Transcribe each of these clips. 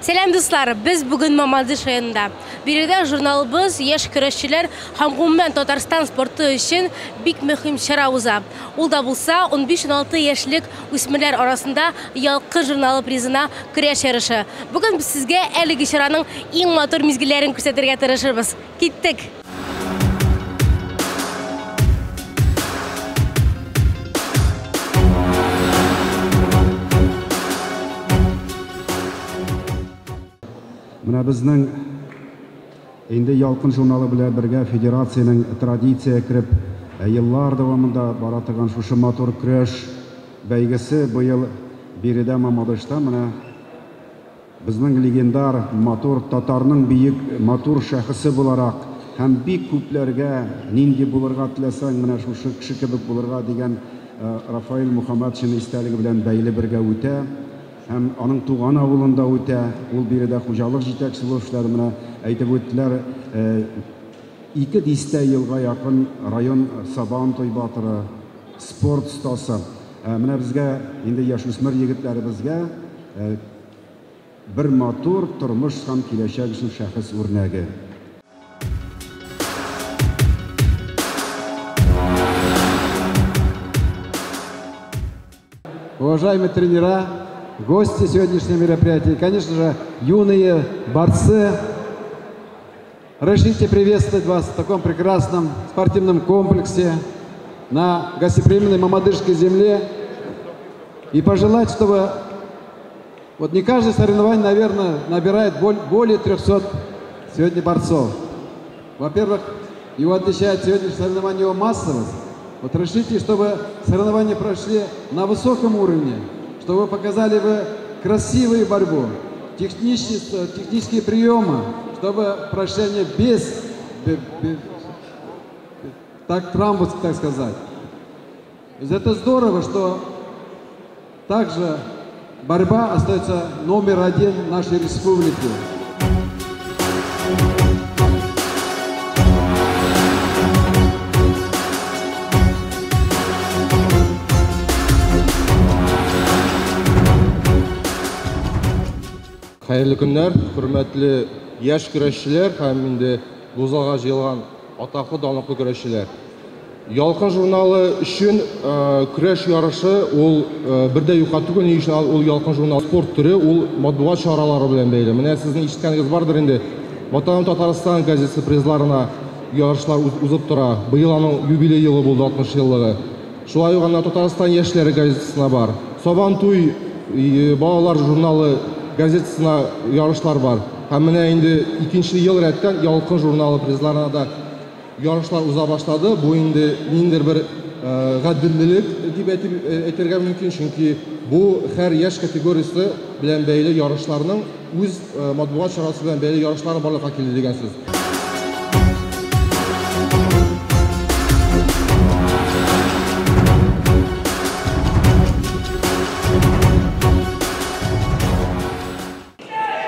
Сәлам, дуслар! Без бүген Мамадыш районында. Биредә журналыбыз яшь көрәшчеләр һәм гомумән Татарстан спорты өчен бик мөһим чара уза. Ул да булса 15-16 яшьлек үсмерләр арасында Ялкын журналы призына көрәш ярышы. Бүген без сезгә әлеге чараның иң матур мизгелләрен күрсәтергә тырышырбыз. Киттек! Менә безнең инде Ялкын журналы белән бергә федерациянең традиция кереп, еллар дәвамында бара торган шушы матур көрәш бәйгесе быел биредә Мамадышта менә Безнең легендар, матур татарның бөек, матур шәхесе буларак һәм бик күпләргә нинди булырга теләсәң, менә шушы кеше кебек булырга дигән Рафаэль Мөхәммәтшин истәлеге белән бәйле бергә үтә һәм аның туган авылында үтә. Ул биредә хуҗалык җитәкчесе булып эшләде. Менә әйтеп үттеләр, ике дистә елга якын район Сабантуй батыры, спорт остасы. Менә безгә, инде яшүсмер егетләребезгә, Бер матур тормыш һәм киләчәк өчен шәхес үрнәге. Уважаемые тренера, гости сегодняшнего мероприятия и, конечно же, юные борцы, разрешите приветствовать вас в таком прекрасном спортивном комплексе на гостеприимной Мамадышской земле и пожелать, чтобы вот не каждое соревнование, наверное, набирает более 300 сегодня борцов. Во-первых, его отличает сегодняшнее соревнование его массовость. Вот решите, чтобы соревнования прошли на высоком уровне, чтобы показали вы красивую борьбу, технические приемы, чтобы прошли они без, без, так, травм, так сказать. Это здорово, что также борьба остается номер один в нашей республике. Хәерле көннәр, хөрмәтле яшь көрәшчеләр һәм инде бу залга җыелган атаклы, данлыклы көрәшчеләр. Ялкын журналы өчен көрәш ярышы ул бер дә юкка түгел, ни өчен ул Ялкын журналы спорт төре, ул матбугат чаралары белән бәйле. Менә сезнең ишеткәнегез бардыр инде, Ватаным Татарстан газетасы призларына ярышлар узып тора. Быел аның юбилей елы булды, 60 еллыгы. Шулай ук анда Татарстан яшьләре газетасына бар. Сабантуй балалар журналы газетасына ярышлар бар. Һәм менә инде икенче ел рәттән Ялкын журналы призларына да ярышлар уза башлады. Бу инде ниндидер бер гаделлелек дип әйтергә мөмкин, чөнки бу һәр яшь категориясе белән бәйле ярышларның үз матбугат чарасы белән бәйле ярышлары барлыкка килде дигән сүз.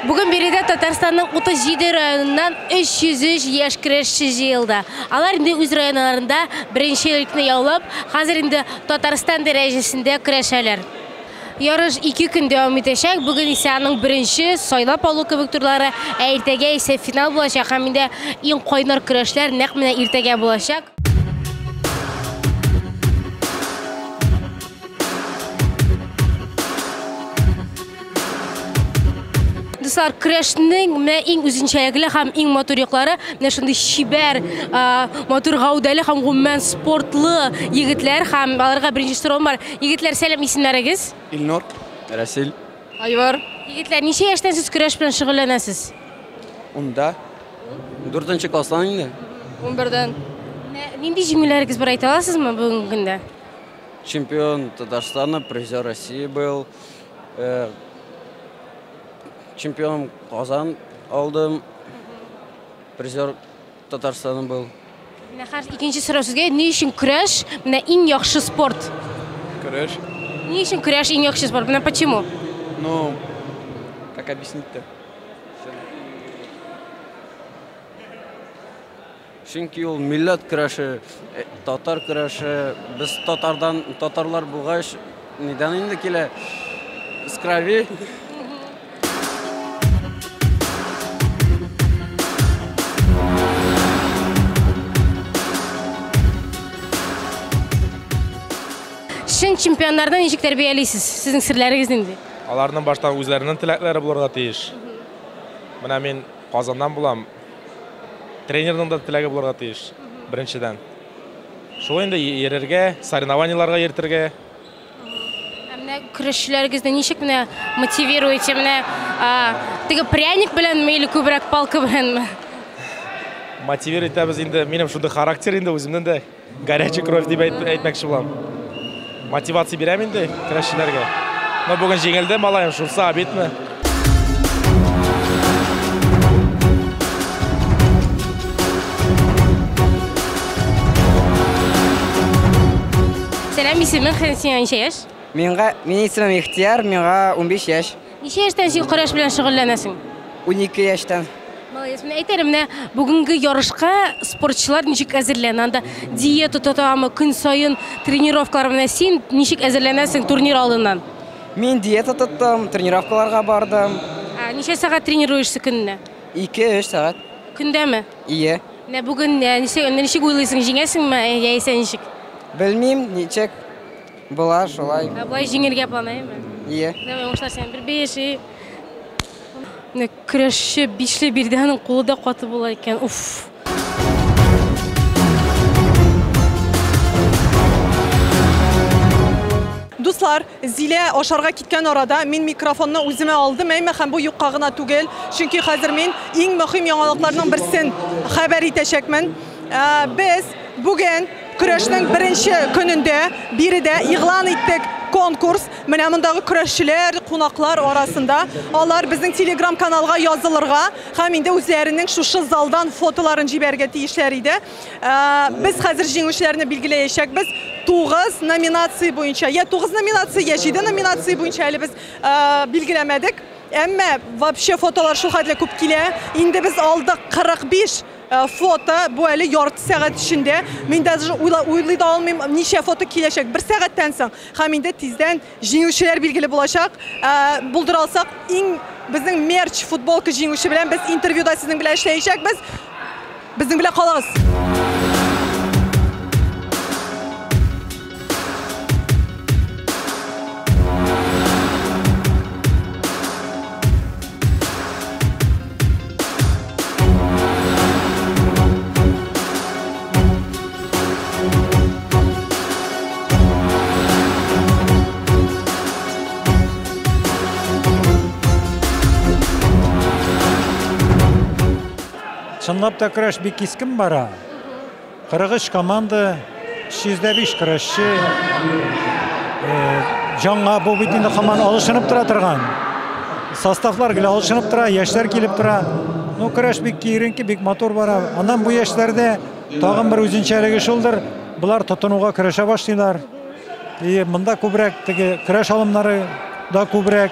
Бүген биредә Татарстанның 37 районыннан 303 яшь көрәшче җыелды. Алар инде үз районнарында беренчелекне яулап, хәзер инде Татарстан дәрәҗәсендә көрәшәләр. Ярыш ике көн дәвам итәчәк. Бүген исә аның беренче сайлап алу кебек турлары, ә иртәгә исә финал булачак һәм инде иң кайнар көрәшләр нәкъ менә иртәгә булачак. Дуслар, көрәшнең менә иң үзенчәлекле һәм иң матур яклары менә шундый чибәр, матур гәүдәле һәм гомумән спортлы егетләр һәм аларга беренче соравым бар. Егетләр, сәлам, исемнәрегез? Илнур. Рәсил. Айвар. Егетләр, ничә яшьтән сез көрәш белән шөгыльләнәсез? Унда. Дүртенче класстан инде. 11-дән. Менә нинди җиңүләрегез бар, әйтә аласызмы бүгенге көндә? Чемпион Татарстана, призер России был. Чемпион Казан алдым. Призер Татарстана был. Менә хәзер икенче сорау сезгә. Ни өчен көрәш менә иң яхшы спорт? Көрәш? Ни өчен көрәш иң яхшы спорт? Менә почему? Ну, как объяснить-то? Чөнки ул милләт көрәше, татар көрәше. Без татардан, татарлар булгач, нидән инде килә? С крови. Сезнең чемпионнарны ничек тәрбиялисез? Сезнең серләрегез нинди? Аларның башта үзләренең теләкләре булырга тиеш. Менә мин Казаннан булам. Тренерның да теләге булырга тиеш, беренчедән. Шул инде йөрергә, соревнованиеларга йөртергә. Ә менә көрәшчеләрегезне ничек менә мотивируете? Менә теге пряник беләнме или күбрәк палка беләнме? Мотивировать итәбез инде. Минем шундый характер инде үземнең дә. Горячий кровь дип әйтмәкче булам. Мотивация бирәм инде көрәшчеләргә. Но бүген җиңелде малаем, шунысы обидно. Сәлам, исемең һәм сиңа ничә яшь? Миңа, минем исемем Ихтияр, миңа 15 яшь. Ничә яшьтән син көрәш белән шөгыльләнәсең? 12 яшьтән. Молодец. Менә әйт әле, менә бүгенге ярышка спортчылар ничек әзерләнә? Анда диета тотамы, көн саен тренировкалар. Менә син ничек әзерләнәсең турнир алдыннан? Мин диета тоттым, тренировкаларга бардым. Ә, ничә сәгать тренируешься көненә? 2-3 сәгать. Көндәме? Ие. Менә бүген ничек, ничек уйлыйсың, җиңәсеңме яисә ничек? Белмим, ничек була шулай. Ә болай җиңергә планаймы? Ие. Давай, уңышлар сиңа. Бер биш, и. Менә көрәшче бишле бирде, аның кулы да каты була икән. Уф. Дуслар, Зилә ашарга киткән арада мин микрофонны үземә алдым, әмма һәм бу юкка гына түгел, чөнки хәзер мин иң мөһим яңалыкларның берсен хәбәр итәчәкмен. Без бүген көрәшнең беренче көнендә биредә игълан иттек конкурс. Менә мондагы көрәшчеләр, кунаклар арасында алар безнең телеграм каналга язылырга һәм инде үзләренең шушы залдан фотоларын җибәрергә тиешләр иде. Без хәзер җиңүчеләрне билгеләячәкбез. 9 номинация буенча, я 9 номинация, я 7 номинация буенча әле без билгеләмәдек. Әмма вообще фотолар шул хәтле күп килә. Инде без алдык 45 фото, бу әле ярты сәгать эчендә. Мин даже уйлый да алмыйм, ничә фото киләчәк бер сәгатьтән соң. Һәм инде тиздән җиңүчеләр билгеле булачак. Булдыра алсак, иң безнең мерч футболка җиңүче белән без интервьюда сезнең белән эшләячәкбез. Безнең белән калыгыз. Чынлап та көрәш бик кискен бара. 43 команда, 305 көрәшче. Жаңа бу бит инде һаман алышынып тора торган. Составлар гел алышынып тора, яшьләр килеп тора. Ну, көрәш бик киеренке, бик матур бара. Аннан бу яшьләрдә тагын бер үзенчәлеге шулдыр. Булар тотынуга көрәшә башлыйлар. И монда күбрәк теге көрәш алымнары да күбрәк,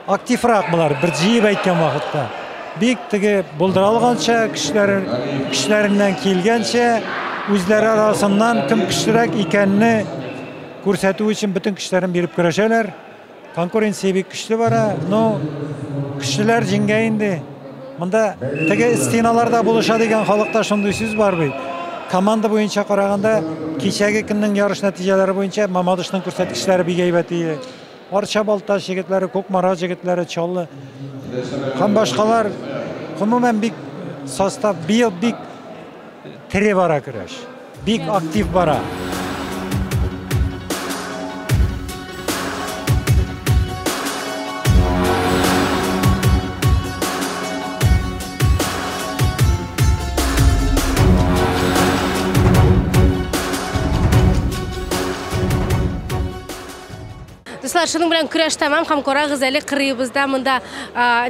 активрак булар, бер җыеп әйткән вакытта. Бик теге булдыра алганча, кешеләреннән килгәнчә, үзләре арасыннан кем көчлерәк икәнне күрсәтү өчен бөтен көчләрен биреп көрәшәләр. Конкуренция бик көчле бара, но көчлеләр җиңгә инде. Монда теге стеналарда булыша дигән халыкта шундый сүз бар бит. Команда буенча караганда, кичәге көннең ярыш нәтиҗәләре буенча Мамадышның күрсәткечләре бик әйбәт иде. Арча Балтач егетләре, Кукмара егетләре, Чаллы һәм башкалар, гомумән бик состав быел бик тере бара көрәш, бик актив бара. Дуслар, шуның белән көрәш тәмам һәм карагыз әле кырыебызда монда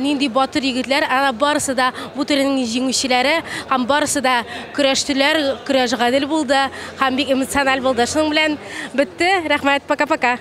нинди батыр егетләр, ана барысы да бу төренең җиңүчеләре һәм барысы да көрәштеләр, көрәш гадел булды һәм бик эмоциональ булды. Шуның белән бетте. Рәхмәт, пока-пока.